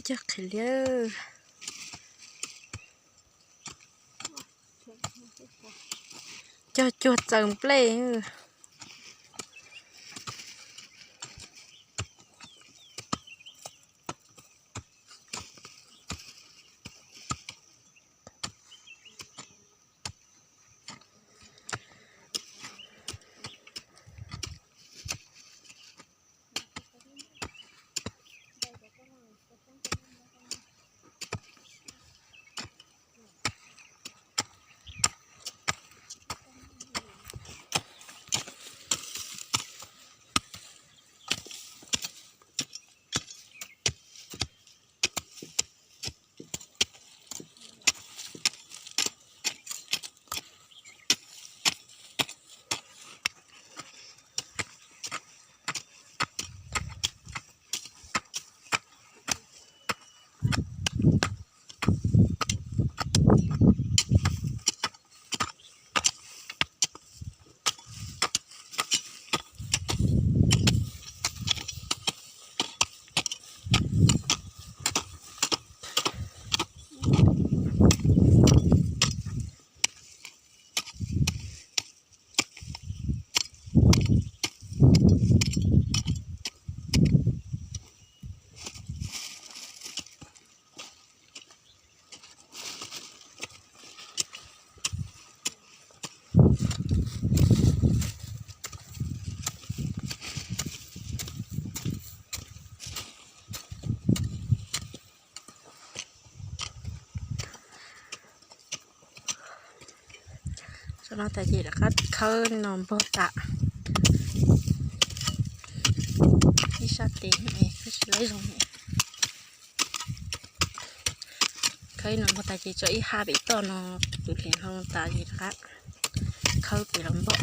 Cog qhiv liab. Cog cuag txaws nplej. Tam no tas ces rov qab khawb no npog tas ib sab tes, khawb tsis laib zoo. Khawb no npog tas ces tso ib hab pem toj no, tus hliv hlau tas ces rov qab khawb pem los npog.